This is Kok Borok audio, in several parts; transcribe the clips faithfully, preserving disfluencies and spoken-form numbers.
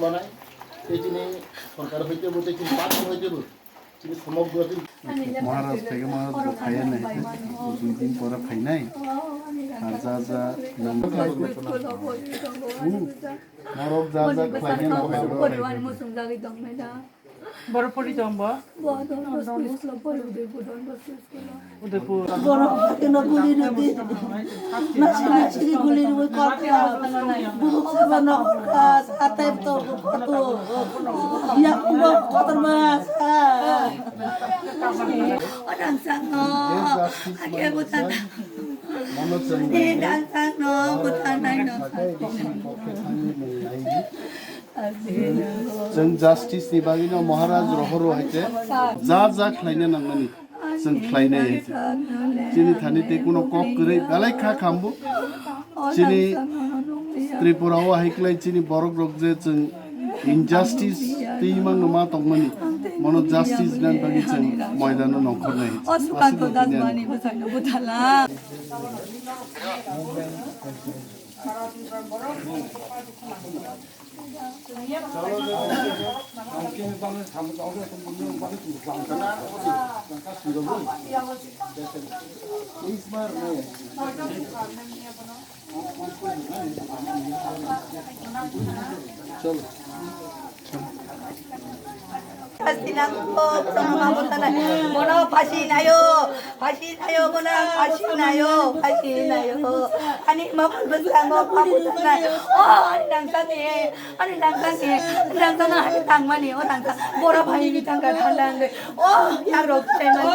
Tei chini sorkar hoite bo, tei chini party hoite bo, chini somogro chini Maharaj thaiga, Maharaj bo phaiya nai, dui din pore phainai. Ar ja ja nang, hmm, norok ja ja khlainai. Borok pori tong bo? Bo Don Bosco school-o pori, Udaipur, Don Bosco school-o. Udaipur. Borok kena guli rwdi. Nasi nasi guli rwdi kok ya. Buruk seba nokor ka, atai to koto. Ya ko kotor mas. Orang sano. Ake butan. Ni dan sano butan nai no. Chwng justice ni bagwi no Maharaj rohoro hai khe ja ja khlaina nangmani chwng khlainai hai khe. Chini thani tei kuno kok kwrwi belai kha khambu. Chini Tripura o hai khlai chini borok rok je chwng injustice tei mangno ma tongmani, mono justice dan bagwi chwng moidano nongkhornai hai khe. O Sukanto Das bani bwsai no buthala. Chalo. Pasi nangkuk, sama mamu tanai. Bono pasi nayo, pasi nayo, bono pasi nayo, pasi nayo. Ani mamu bwskango mamu tanai. Oh, ani nangkuk ni, ani nangkuk ni, nangkuk na ani tangmani, oh nangkuk. Bora bhai ni tangka thandang de. Oh, yang rok chai mani.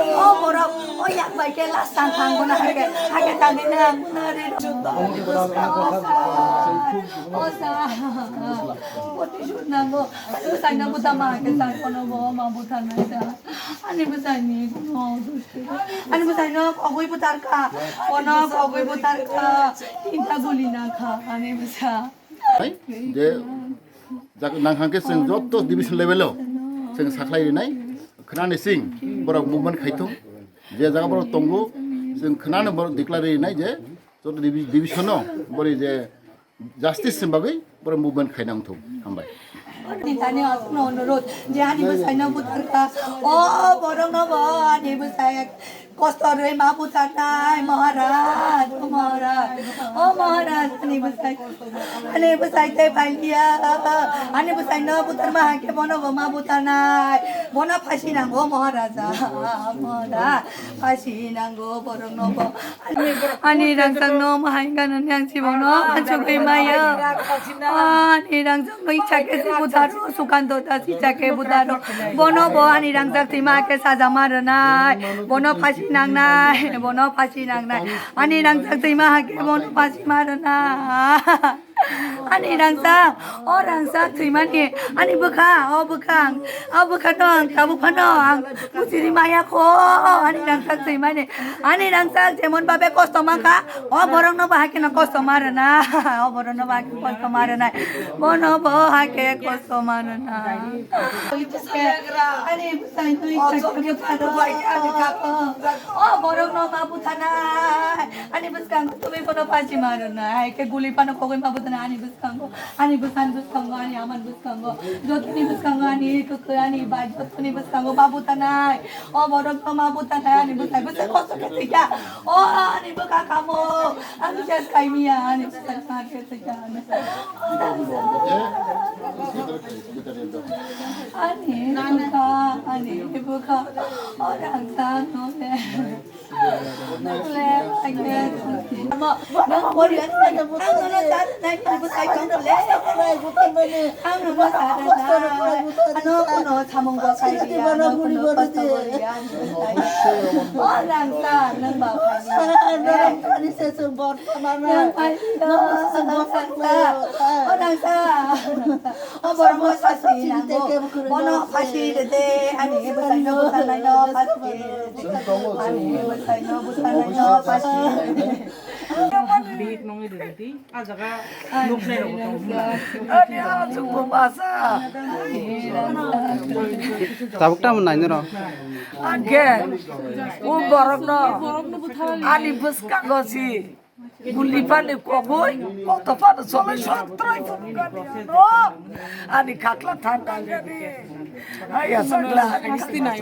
Oh, borok, oh, yak bai khe last time thang bono hai khe, hai khe thang di nang, nari. O sa, o sa. Poti shoot nango. Ani bwsai no buta ma hai khe sai kono bo ma buta nai sa. Ani bwsai ni kono dusti. Ani bwsai no kogwi butar kha. Kono kogwi butar kha. Tinta guli na kha. Ani bwsa. Hai, je jak-, nang hangke chwng joto division level o chwng sakhlai rinai, khwnani sing borok movement khaithung, je jaga borok tongo chwng khwnani borok declare rinai je joto divi-, division o bori je justice ni bagwi borok movement khaina wngthung. Hambai. Ani thani asno onurod je ani bwsai no butar kha, o borok no bo ani bwsai Kosto rwi ma butharnai Maharaj, o Maharaj, o Maharaj, ani bwsai, ani bwsai tei phailiya, ani bwsai no butharma hai khe bono bo ma butharnai, bono phasi nango Maharaja, Maharaj, phasi nango borok no bo, ani rangchak no mahai ganani ang chibok no achugwi maya, ani rangchak no icha khe se butharo, Sukanto Das icha khe butharo, bono bo ani rangchak thwima khe sajama rwnai. Bono phasi nangnai, bono phasi nangnai. Ani rangchak thwima hakhe bono phasi ma rwna. Ani rangchak, o rangchak thwimani, ani bwkha, o bwkha, o bwkha no ang tabuk phano ang muchiri maya kho, ani rangchak thwimani. Ani rangchak jemon babe kosto mankha, o borok no bahai kheno kosto ma rwna, o borok no bahai kheno kosto ma rwna. Bono bo hakhe kosto ma rwna. Ani bwsai no icha khe butharo. O borok no ma butharnai. Ani bwskango tubui bono phasi ma rwnai. Hai khe guli phano kogwi ma butharnai. Ani bwskango, ani bwsani bwskango, ani amani bwskango, jotoni bwskango, ani kwkhwrang, ani bai, jotoni bwskango ma butharnai. O borok no ma butharnai. Ani bwsai, bwsai kosto khe thwikha. O ani bwkha kamo. Ang khe kaimiya, ani bwsai ma khe thwikha. Ani bwkha, ani bwkha, o rangchak no le. Nang le, ang le. Ang nono sa, nai ni bwsai tong le. Ang nono sa, ano kono samung bo sai dia, ano kono kosto bo dia, ani bwsai. O rangchak, nang ba phai ni. Ani se se bor samana. Nang phai ni. O rangchak, o rangchak. O borok no phasi nango. Bono phasi rwdi, ani bwsai no bwsai no phasi rwdi. Ani bwsai no bwsai no phasi rwdi. Bihik nongwi rwdi, a jaga nuknai rok tong. Ani a chukbo masa. Tabuk tamo nainai rok. Angkhe o borok no ani bwskango si. Guli pani kogoi, koto pano solai sotrai phunukani ano. Ani khakla thangkha gani. Aya sagla ani hasti nai.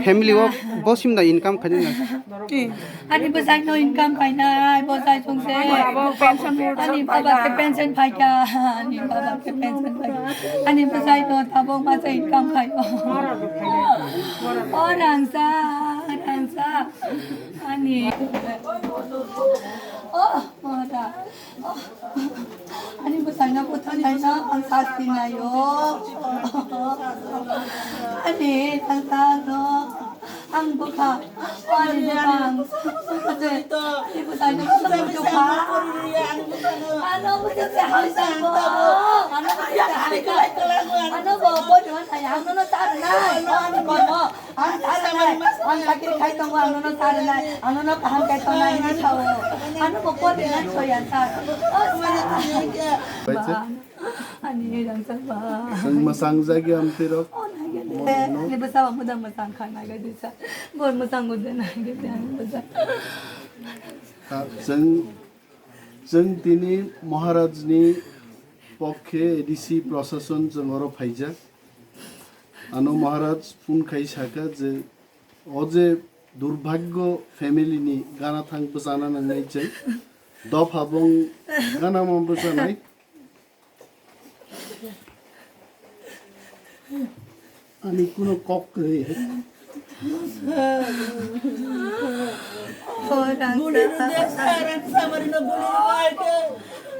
Family o bosim da income khaina. Ani bwsai no income khainai, bwsai chwngse. Ani baba ke pension phaikha, ani baba ke pension phaikha. Ani bwsai no tabok masa income khaio. O rangsa, rangsa. Ani, oh, mata. Oh. Ani bwsaino buthar naino ang sasti naio. Ani, ang sano. Ang bwkha. Ani bwkha ang. Ani bwsaino buthar bwkha. Ano bwsakse hamsa bo. Ano bwsakse hamsa. Ano bo, bo, ano bo, bo, ano bo, bo, ano bo, bo, Ang saranai, ang sakri khai tongo, ang nono saranai, ang nono kaham khai tongnai hinwi sao. Ano bo kol rinai soya sa. O sa. Bacha? Ani rang sa ba. Chwng mwsang jagwi amtwi rok. O nai gede. Ni bwsa ba muda mwsang kha nai gede sa. Bor mwsang gede nai gede ani bwsa. Ah, chwng, chwng tini Maharaj ni pokhe A D C prosason chwng oro phaijak. Ano Maharaj phone khai saka je o je durbhagyo family ni gana thang bwchana nangnai chwng dopha bong gana ma bwchanai. Ani kuno kok kwrwi hai.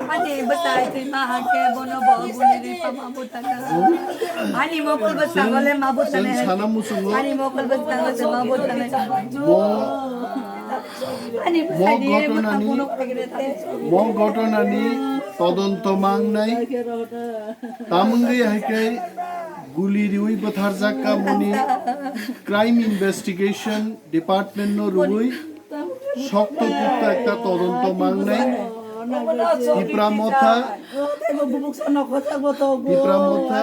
Ani bwsai twi ma hakhe bono bo guli ri pha ma butana. Ani mokol bwskango le ma butana. Chwng sana muchungo. Ani mokol bwskango se ma butana. Bo, Ani mo bwsai di re bwskango ghotonani, no khaigre ta. Mo ghotonani todonto mangnai. Tamungwi hai khe guli riwi bwtharjak ka moni Crime Investigation Department no rwi sokto pukta ekta todonto mangnai. Tipra Motha, Tipra Motha,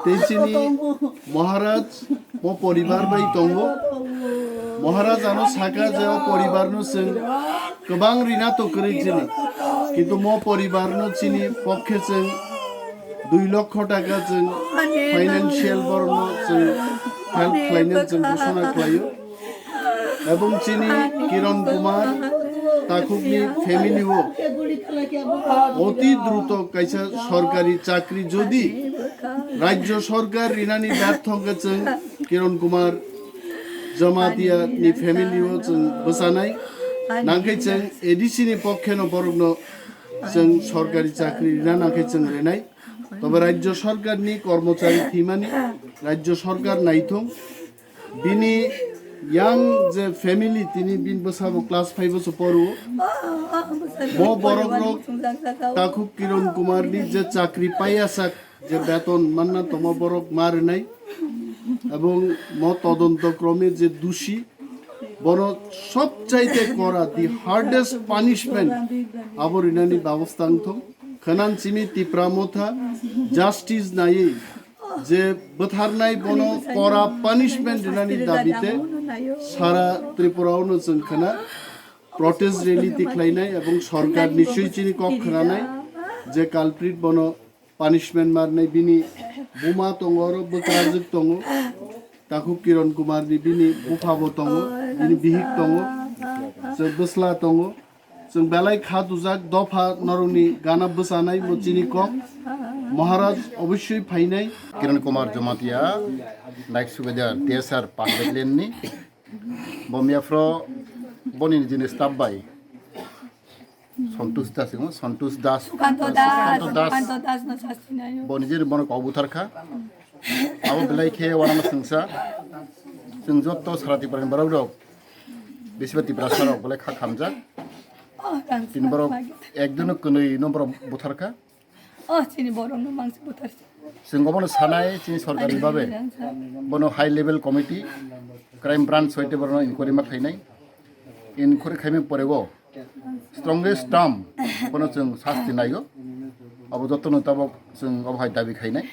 tei chini Maharaj mo poribar bai tongo. Maharaj ano saka je o poribar no chwng kwbang rina to kwrwi chini, kintu mo poribar no chini pokhe chwng dui lokho taka chwng financial borok no chwng help khlainani chwng ghosona khlaio. Ebong chini Kiran Kumar takhukni family o oti druto kaisa sorkari chakri jodi rajyo sorkar rinani bertho hwnkhe chwng Kiran Kumar Jamatia ni family o chwng bwchanai. Nangkhe chwng A D C ni pokhe no borok no chwng sorkari chakri rina nangkhe chwng rinai. Tobe rajyo sorkar ni kormochari thwimani rajyo sorkar naithung. Bini yang je family, tini bini bwsabo class five o se poro. Mo borok rok takhuk Kiran Kumar ni je chakri paiya sak, je beton manna tongma borok ma rwnai. Ebong mo todonto krome je dushi, bono sobchaite kora, the hardest punishment abo rinani babosta wngthung. Khwnan chini Tipra Motha justice naiwi je bwtharnai bono kora punishment rinani dabite sara Tripura o no chwng khwna protest rally tikhlainai ebong sorkar ni swi chini kok khwnanai je culprit bono punishment marnai bini buma tongo oro bwkrajwk tongo takhuk Kiran Kumar ni bini bupha bo tongo bini bihik tongo chwng bwsla tongo. Chwng belai kha dujak dopha norokni gana bwchanai bo chini kok. Maharaj obossoi phainai. Kiran Kumar Jamatia, Naik Subedar, T S R Park Battalion ni. Bo miyaphro boni nijini staff bai. Santosh Das, Santosh Das. Sukanto Das, Sukanto Das. Sukanto Das no sasinayo. Bo nijini bono kok butharkha. Abo belai khe wanama sengsa. Chwng jotto sara Tripura ni borok rok. Besiba Tiprasa rok belai kha khamjak. Oh, tini borok ekjon kwnwi no borok butharkha. Oh, chini borok no mangsi buthar. Chwng obono sanai chini sorkar ni babe. Bono high level committee, crime branch hoite bono inquiry ma khainai. Inquiry khaimani pore o strongest term bono chwng sasti naio. Abo jotono tabok chwng obo hai dabi khainai.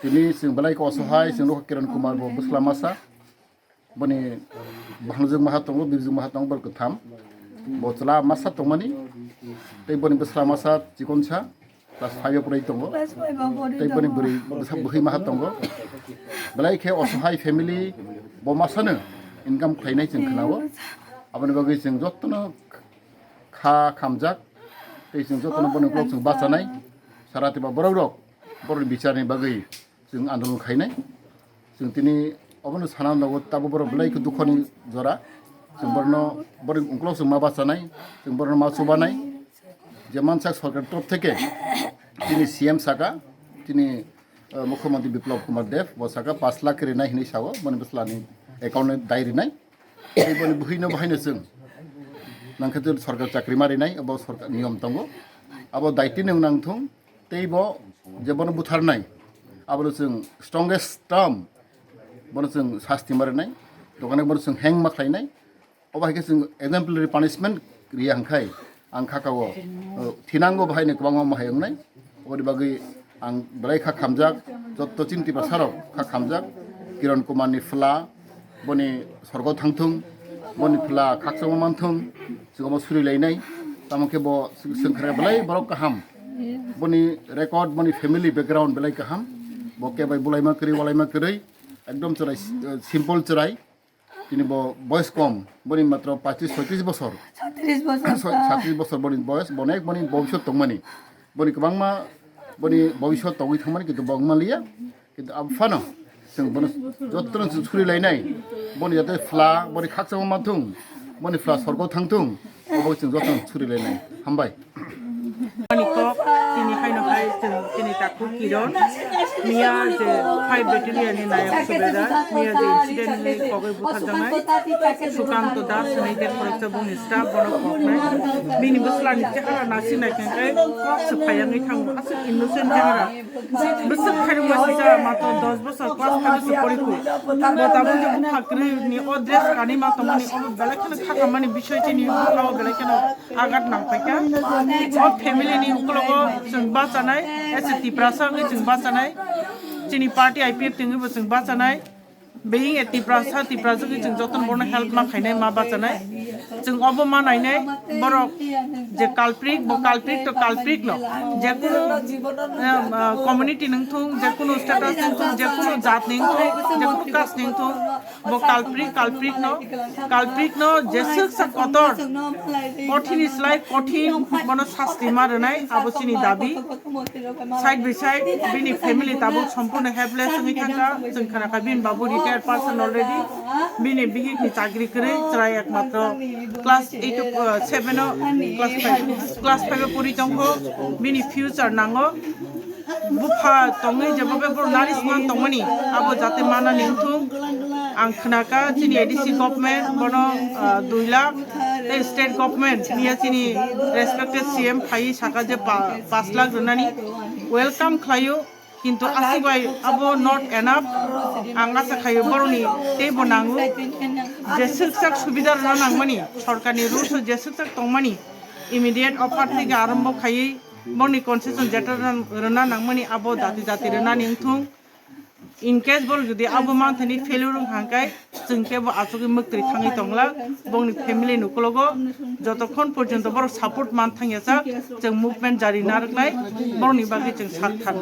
Tini chwng belai khe osohai, chwng nukha Kiran Kumar bo bwsla masa. boni bhangjwk maha tongo, birjwk maha tongo, borok kwtham. Bo chwla masa tongmani, tei boni bwsla masa chikonsa, class five o pori tongo. Class five o pori Tei boni tongo. Bwrwi bwsa bwkhwi maha tongo. Belai khe osohai family, bo masano income khlainai chwng khwnao. Aboni bagwi chwng jotono kha khamjak, tei chwng jotono boni ukulok chwng bachanai. Sara tiba borok rok, borokni bicharni bagwi chwng andolon khainai. Chwng tini obono sana nogo, tabo borok belai khe dukhoni jora. Chwng borno, borok ukulok chwng ma bachanai, chwng borno ma chubanai. Je mansak sorkar torof theke tini C M saka, tini, eh, Mukhyamantri Biplab Kumar Deb, bo saka pash lakh khe rinai hinwi sao, boni bwslani account-o dai rinai. Tei boni bwhwino bahaino chwng nangkhe tei sorkar chakri ma rinai, abo sorkar niyom tongo. Abo daitino wng nang thung, tei bo je bono butharnai, abono chwng strongest term, bono chwng sasti ma rinai, tokane bono chwng hang ma khlainai. Obo hai khe chwng exemplary punishment riya hwnkhai ang kha kao, uh, thinango bahaino kwbangma ma hai wngnai. Oboni bagwi ang belai kha khamjak, jotto chini Tiprasarok kha khamjak, Kiran Kumarni phola, boni sorgo thangthung, boni phola khakchangma manthung, chwng obo surilainai. Tamo khe bo chwng khe belai borok kaham, boni record, boni family background belai kaham, bo khe bai bulaima kwrwi, walaima kwrwi, ekdom chwrai, uh, simple chwrai. Tini bo boyes kom, boni matro pachis soitis bosor. Satris bosor Soi-, ta. Satris bosor boni boyes, bo onek boni bobisot tongmani. Boni kwbangma, boni bobisot tongwi thangmani, kintu bo wngmaliya. Kintu abo phano chwng bono jotono chwng surilainai. Boni jate phola, boni khakchangma manthung, boni phola sorgo thangthung, obo chwng jotono surilainai. Hambai. Ani kok, tini haino hai chwng chini takhuk Kiron, miya je five battalion ni nayok subedar, miya je incident ni kogwi butharjaknai, Sukanto Das hinwi khe khoroksa bongni staff bono koknai. Bini bwsla ni chehara nasi nai khe kok se phayangwi thango, aswk innocent chehara. Bwswk khairokma sijak, matro dos bosor class five o se porikhu. Bo tabuk je bupha kwrwi ni o dress kanwi ma tongmani, obo belai kheno kha khammani bisoi chini bupha o belai kheno agat nang paikha. O family ni ukologo chwng bachanai, as a Tiprasa wngwi chwng bachanai. Chini party I P F T wngwi bo chwng bachanai. Being a Tiprasa, Tiprasa wngwi chwng jotono bono help ma khainai, ma bachanai. Chwng obo ma nainai, borok je culprit, bo culprit to culprit no. Jekunu, um, uh, community ni wngthung, jekunu status ni wngthung, jekunu jat ni wngthung, jekunu caste ni wngthung, bo culprit, culprit no, culprit no jeswk sa kotor, kothin ni slai kothin bono sasti ma rwnai, abo chini dabi. Side by side, bini family tabuk sompurno helpless wngwi thangkha. Chwng khna kha bini babu retired person already. Bini bihik ni chakri kwrwi, chwrai ekmatro class eight o, uh, seven o, class five, class five o pori tongkho. Bini future nango. Bupha tongwi jebobe bo nourishment tongmani, abo jate manani wngthung. Ang khna kha chini A D C government bono, uh, dui lakh, tei state government niya chini respected C M phaiwi saka je pa-, pash lakh rwnani welcome khlaio, kintu aswk bai abo not enough. Ang asa khaio boroni teibo nango, jeswk sak subida rwna nangmani, sorkarni rules o jeswk sak tongmani, immediate offer theke arombo khaiwi boroni concession jeta rwna, rwna nangmani abo dati dati rwnani wngthung. In case borok jodi abo manthani failure wng kha hwnkhe, chwng kebo achugwi mwktwi thangwi tongla, bongni family ni ukologo jotokhon porjonto borok support man thangya chak, chwng movement jari narwknai, borokni bagwi chwng sak thar.